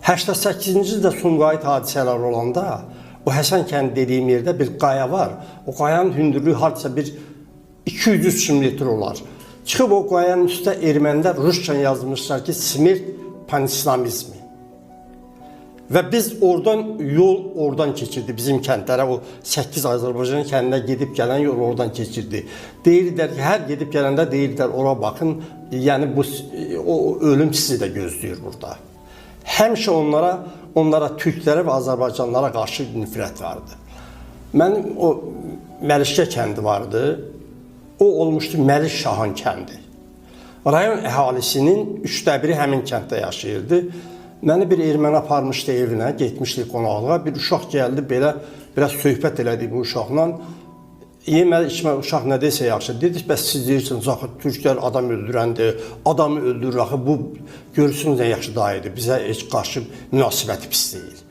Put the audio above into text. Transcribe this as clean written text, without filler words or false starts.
88-ci ildə Sumqayıt hadisələri olanda o Həsən kəndi dediyim yerdə bir qaya var. O qayanın hündürlüyü hardasa bir 200-300 metr olar. Çıxıb o qayanın üstə ermənilər rusca yazmışlar ki, smert panislamizmi. Və biz oradan yol oradan keçirdi bizim kəndlərə, o 8 Azərbaycan kəndinə gedib gələn yol oradan keçirdi. Deyirdilər ki, hər gedib gələndə deyirdilər ora baxın, yəni bu o ölüm sizi də gözləyir burada. Həmişə onlara türklərə və Azərbaycanlılara qarşı nifrət vardı. Mənim o Məlişkə kəndi vardı. O olmuşdu Məlik Şahın kəndi. Rayon əhalisinin üçdə biri həmin kənddə yaşayırdı. Məni bir erməni aparmışdı evinə, getmişdik qonaqlığa. Bir uşaq gəldi belə, biraz söhbət elədik bu uşaqla. Yemək, içmə uşaq nə desə yaxşı. Dedi, bəs siz deyirsiniz axı türklər adam öldürəndir, adamı öldürür axı bu görürsünüz nə yaxşı dayıdır. Bizə heç qarşı münasibəti pis deyil.